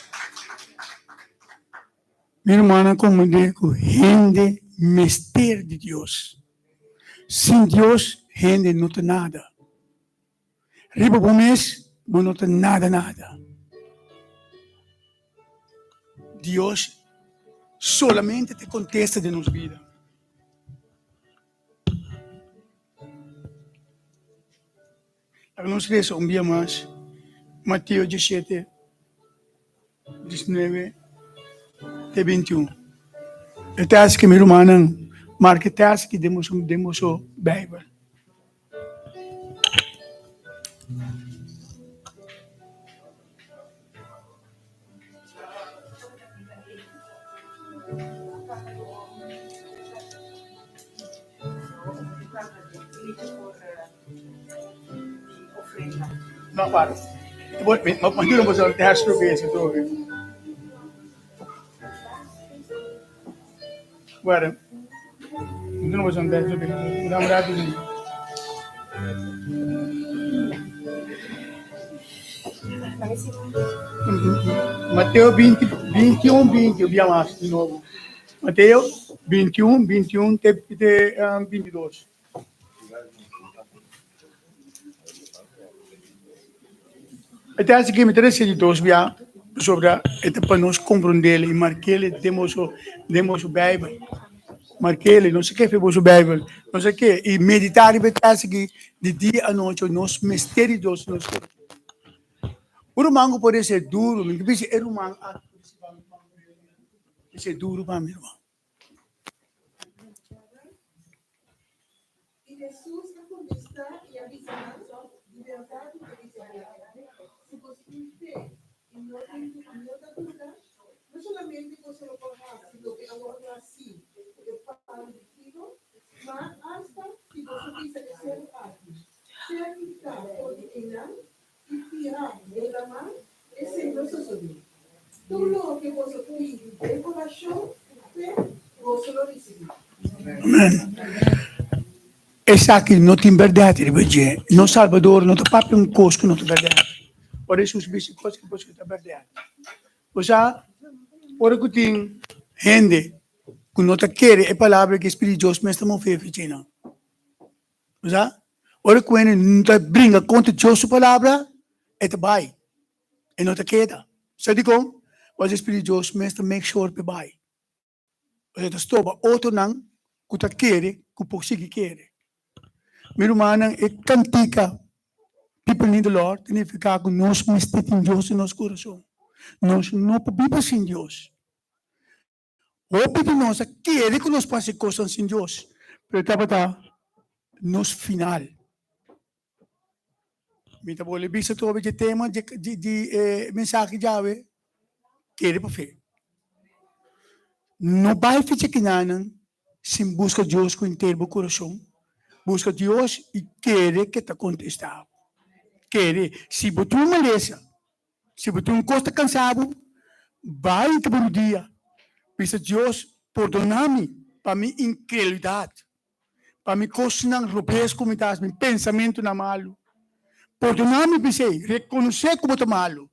Mi rumannan komprendé ku hende mester di Dios. Sin Dios hende no ta nada. Riba bo mes bo no ta nada nada. Dios solamente ta e kontesta den nos bida. Laga nos lesa un bia mas Mateo diesshete, diesnuebe te bintiun. E tèst ki mi rumannan marka e tèst ki den boso den boso Beibel. No, para. Ma dura boso tèst bes atrobe. Guarda. Dura boso tèst bes. Dame un rato. Mateo 20, 21, 20, eu bia mas di nobo. Mateo 21, 21 te, te um, 22. E ta hasi ki mi ta residi dos bia pasobra e ta pa nos komprondel i markel den boso den boso Beibel. Markel, no sa ke fe boso Beibel, no sa ke i meditá riba e tèst aki di dia anochi nos mester di Dios nos Un ruman ku por ser duru, mi ta bisa e ruman aki por ser duru pa mi ruman. I Hesus a kontestá i a bisa nan, Di bèrdat mi ta bisa boso, si boso tin fe i no tin no ta duda, no solamente boso lo por hasi loke a wòrdu hasí ku e palu di figo, ma asta si boso bisa e seru aki, Sea kitá for di einan i tirá den laman, esei lo sosodé. Tur loke boso pidi den orashon ku fe, boso lo risibí. Amen. Esaki no tin bèrdat riba dje. Nos Salbador no ta papia un kos ku no ta bèrdat. Ora Hesus bisa kos ki boso ta bèrdat. Bo sa, ora ku tin hende ku no ta kere e palabra ku e Spiritu di Dios mes ta move fichi nan. Bo sa? Ora ku hende no ta bringa kontra Dios su palabra, e ta bai. E no ta keda. Sa dikon? Pasobra e Spiritu di Dios mes ta make sure pa e bai. Pasobra e ta stoba otronan ku ta kere ku por sigui kere. Mi rumannan, e kantika. People need the Lord ta nifiká ku nos mester tin Dios den nos kurason. Nos no por biba sin Dios. Hopi di nos a kere ku nos por hasi kosnan sin Dios, pero tabata nos final. Mi ta bolbe bisa atrobe dje tema di e mensahe djawe, kere pa fe. No bai ficha kinanan sin buska Dios ku henter bo kurason. Buska Dios i kere ke ta kontestá bo. Kere. Si bo tin un malesa, si bo tin un kos ta kansa bo, bai ta bo rudia, bisa Dios, Pordona mi pa mi inkredulidat. Pa mi kosnan robes ku mi ta hasi, mi pensamentunan malu. Pordoná mi p'esei, rekonosé ku bo ta malu.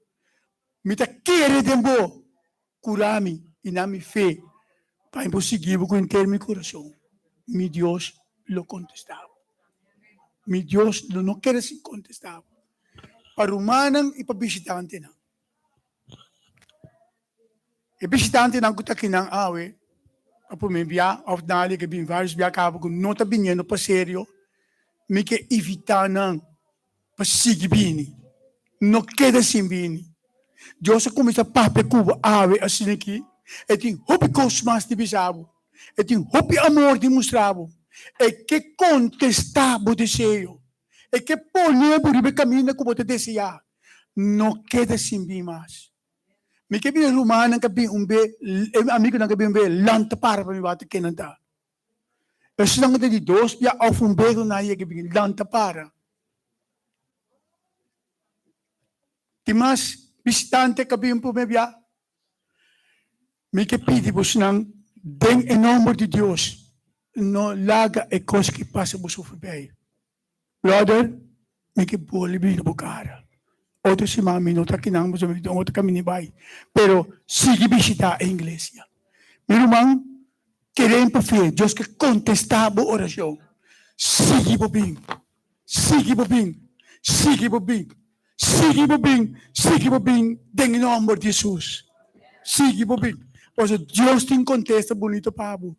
Mi ta kere den bo, kura mi i na mi fe pa mi por sigui bo ku henter mi kurason. Mi Dios lo kontestá bo. Mi Dios lo no kere sin kontestá bo. Pa rumannan i pa bishitantenan. E bishitantenan ku ta kinan awe pa promé bia òf nan ke bin vários bia kaba ku no ta biniendo pa serio, mi ke invitá nan pa sigui bini. No keda sin bini. Dios a kuminsá papia ku bo awe asina aki. E tin hopi kos mas di bisa bo. E tin hopi amor di mustra bo. E ke kontestá bo deseo. E ke pone bo riba e kaminda ku bo ta deseá. No keda sin bin mas. Mi ke bira rumannan ka bin un be, e amigunan ka bin un be, lanta para pa mi wak ken nan ta. Esnan ku ta di dos bia òf un be ku nan yega bin, lanta para. Tin mas bishitante ka bin prome bia? Mi ke pidi bosnan den e nomber di Dios, no laga e kos ki pasa boso forbei. Brother, mi ke boli bira bo kara. Otro siman mi no ta kinan pasobra mi tin otro kaminda bai. Pero sigui bishita e iglesia. Mi ruman, kere pa fe, Dios ke kontesta bo orashon. Sigui bo bin. Sigui bo bin. Sigui bo bin. Sigui bo bin. Sigui bo bin den e nomber di Jesus. Sigui bo bin. Pasobra Dios tin kontesta bunito pa bo.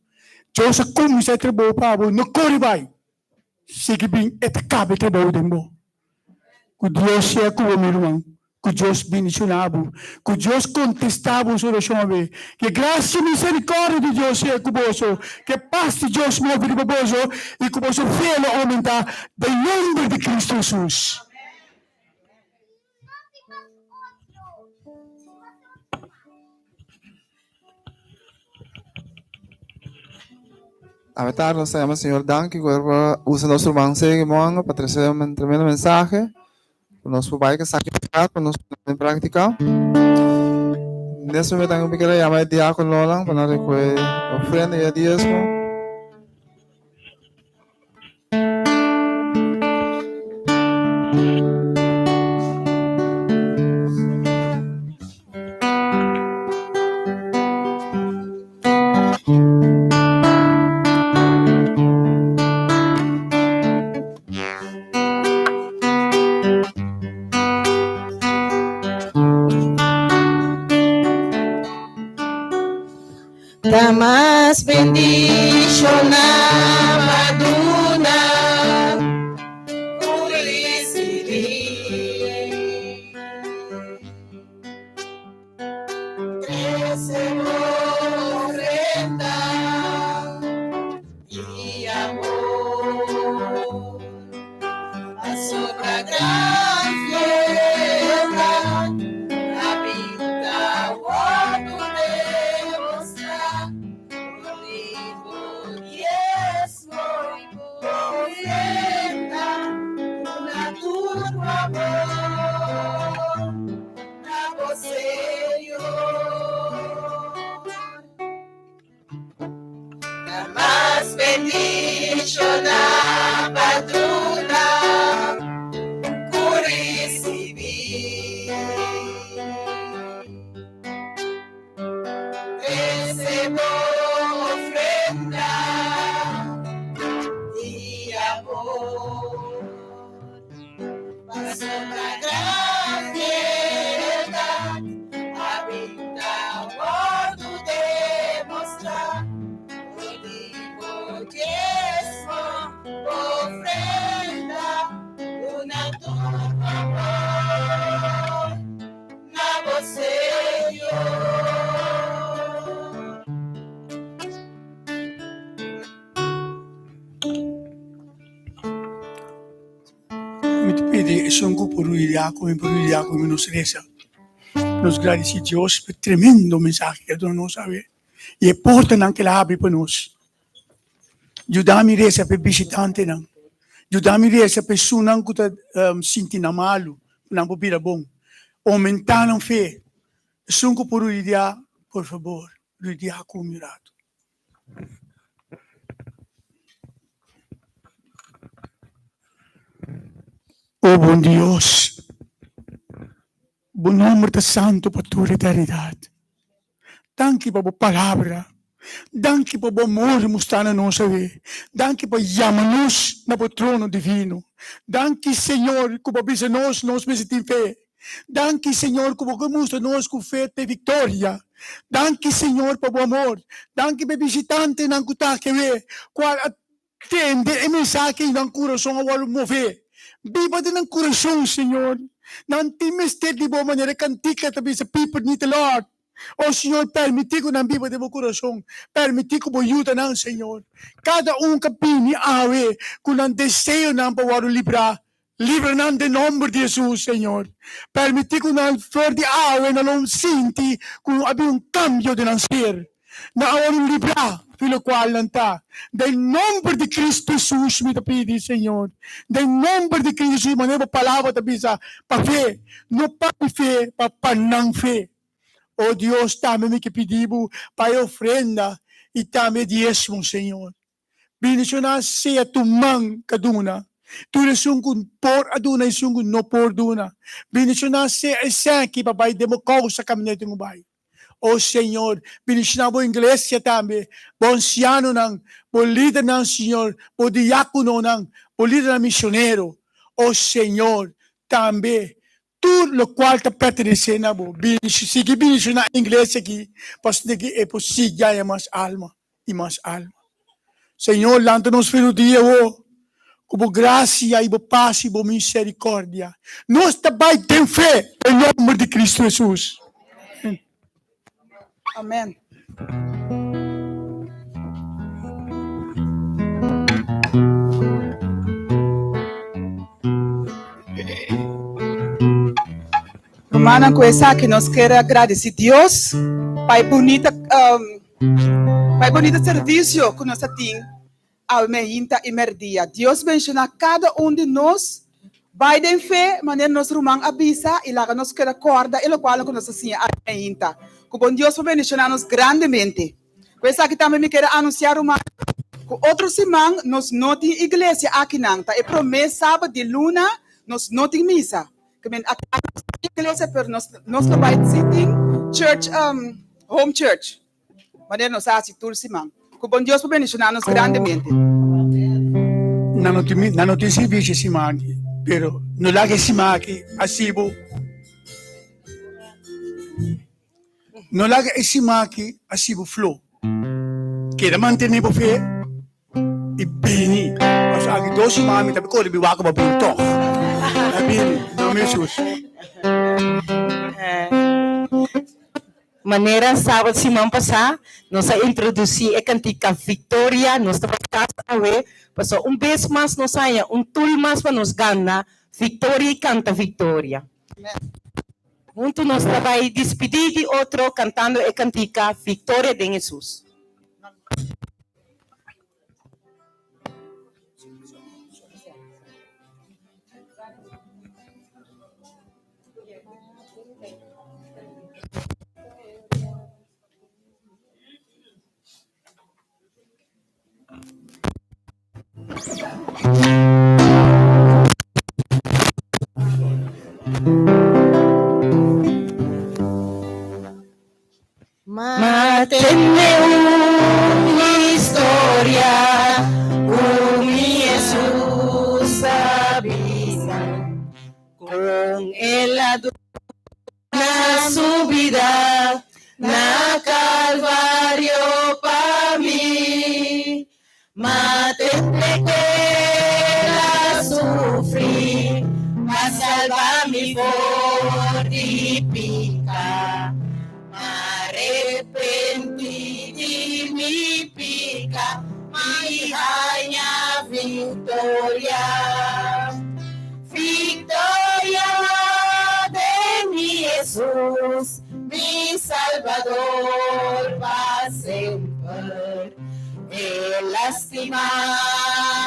Dios a kuminsá e trabou pa bo. No kore bai. Sigui bin e ta kaba e trabou den bo. Ku Dios sea ku bo mi ruman. Ku Dios bendiciona bo. Ku Dios contesta boso oracion awe. Ke gracia y misericordia di Dios sea ku boso. Ke paz di Dios move riba boso y ku boso fe lo aumenta den nomber di Cristo Jesus. Awe tarde nos ta yama Señor danki ku a usa nos ruman Sergio Moanga pa trese un tremendo mensahe ku nos por bai esaki pa nos pone den práktika. Nes momento tambe mi kere yama e diákononan pa nan rekohe ofrenda i e diesmo. Ta mas bendishoná pa duna ku risibí. Trese bo ofrenda di amor. Pasobra gran fieldad a binta wordu demostrá por di bo diesmo i bo ofrenda duna tur bo amor na bo Señor. Ta mas bendishoná pa duna ku risibí. Trese bo ofrenda di amor. Pasobra gran fieldad a binta wordu demostrá dor di bo diesmo, bo ofrenda, duna tur bo. Esun ku por rudia ku mi por rudia ku mi nos resa. Nos gradisí Dios pa e tremendo mensahe ke a duna nos awe i e portanan ke el a habri pa nos. Yuda mi resa pa e bishitantenan. Yuda mi resa pa esunnan ku ta sinti nan malu, ku nan por bira bon. Oumentá nan fe. Esun ku por rudia, por fabor, rudia ku mi un ratu. O bon Dios, bo nomber ta santu pa tur eternidat. Danki pa bo palabra. Danki pa bo amor mustrá na nos awe. Danki pa yama nos na bo trono divino. Danki, Señor, ku bo a bisa nos nos mester tin fe. Danki, Señor, ku bo ke mustra nos ku fe ta e viktoria. Danki, Señor, pa bo amor. Danki pa e bishitantenan ku ta aki awe, kual a tende e mensahe i nan kurason a wòrdu mové. Biba den nan kurason, Señor. Nan tin mester di bo, manera e kantika ta bisa, People need the Lord. O Señor, permití ku nan biba den bo kurason. Permití ku bo yuda nan, Señor. Kada un ku a bini awe ku nan deseonan pa wòrdu librá, libra nan den nòmber di Hesus, Señor. Permití ku nan for di awe nan lo sinti ku a bin un kambio den nan ser. Nan a wòrdu librá di lokual nan ta. Den nòmber di Kristu Hesus mi ta pidi, Señor. Den nòmber di Kristu Hesus, manera bo palabra ta bisa, pa fe, no pa mi fe, ma pa nan fe. O Dios, tambe mi ke pidi bo pa e ofrenda i tambe e diesmo, Señor. Bendishoná sea tu man ka duna, tur esun ku por a duna i esun ku no por duna. Bendishoná sea esaki pa bai den bo kousa kaminda tin ku bai. O Señor, bendishoná bo iglesia tambe, bo ansianonan, bo lidernan, Señor, bo diákononan, bo lidernan misionero. O Señor, tambe Tur lokual ta pertenesé na bo, sigui bendishoná e iglesia aki, pasobra ku e por sigui haña mas alma i mas alma. Señor, lanta nos for di dia awor, ku bo grasia i bo pas i bo miserikòrdia. Nos ta bai den fe den nòmber di Kristu Hesus. Amen. Rumannan, ku esaki nos kier a gradisi Dios pa e bunita pa e bunita servisio ku nos a tin awe meinta i merdia. Dios benshoná kada un di nos. Bai den fe, manera nos ruman a bisa, i laga nos keda kòrda e lokualnan ku nos a siña awe meinta. Ku bon Dios por bendishoná nos grandemente. Ku esaki tambe mi kere anunsiá, rumannan, ku otro siman nos no tin iglesia akinan. Ta e promé sabat di luna nos no tin misa. Ke men aki nos tin iglesia, pero nos nos lo bai si tin church, home church. Manera nos a hasi tur siman. Ku bon Dios por bendishoná nos grandemente. Nan no tin nan no tin sirbishi e siman aki, pero no laga e siman aki hasi bo no laga e siman aki hasi bo flo. Keda mantené bo fe i bini. Pasobra aki dos siman mi ta kore mi wak pa bini tòg. A bini, no mi Hesus. Manera sábado siman pasá nos a introdusí e kantika Victoria, nos ta bai kas awe, pasobra un bes mas nos haña un tul mas pa nos gana victoria i kanta victoria. Huntu nos ta bai dispidí di otro kantando e kantika Victoria den Hesus. Ma tende un historia ku mi Hesus a bisa, kon el a duna su bida na Kalvario pa mi. Ma tende ku el a sufri pa salba mi for di pika. Ma repenti di mi pika, mi haña viktoria. Viktoria! Jesus, mi Salbador pa semper. El a stima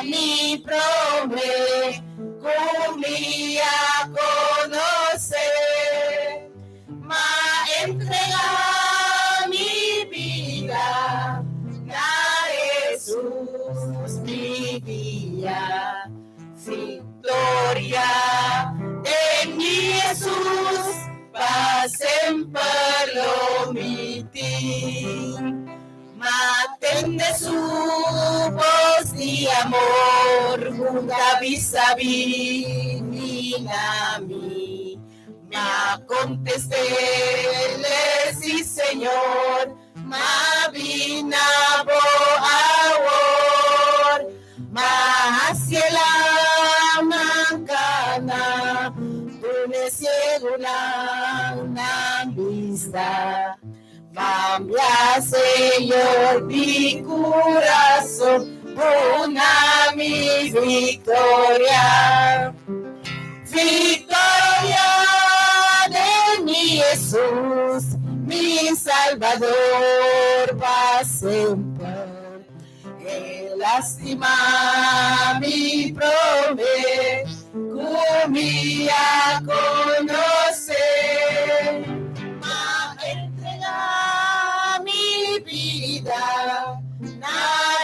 mi prome ku mi a konosé. M'a entregá mi bida na Jesus, mi guia. Victoria den mi Jesus pa semper lo mi tin. M'a tende su bos di amor hunta bisa bini na mi. M'a contest'ele si Señor, m'a bin na bo awor. M'a haci e lamnan cana, duna e ciegunan nan bista. Cambia, Señor, mi curason, duna mi victoria. Victoria den mi Jesus, mi Salbador pa semper. El a stima mi prome ku mi a konosé. M'a entregá mi bida na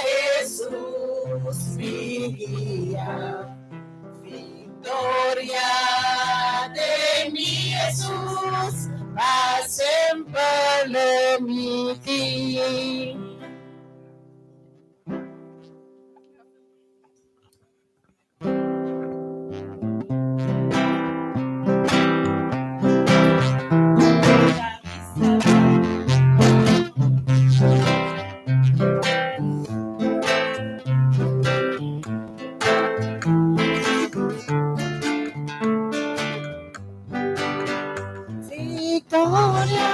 Hesus, mi guia. Victoria den mi Hesus, pa semper lo mi tin. Victoria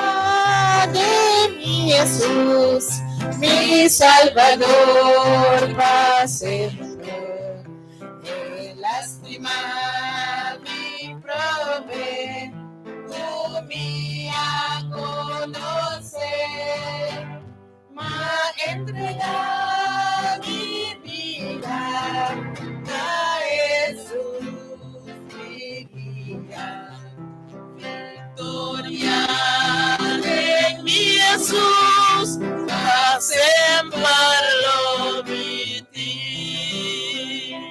den mi Jesus, mi Salbador pa semper. El a stima mi prome ku mi a konosé. M'a entregá mi bida na Hesus, mi guia. Victoria den mi Hesus, pa semper lo mi tin.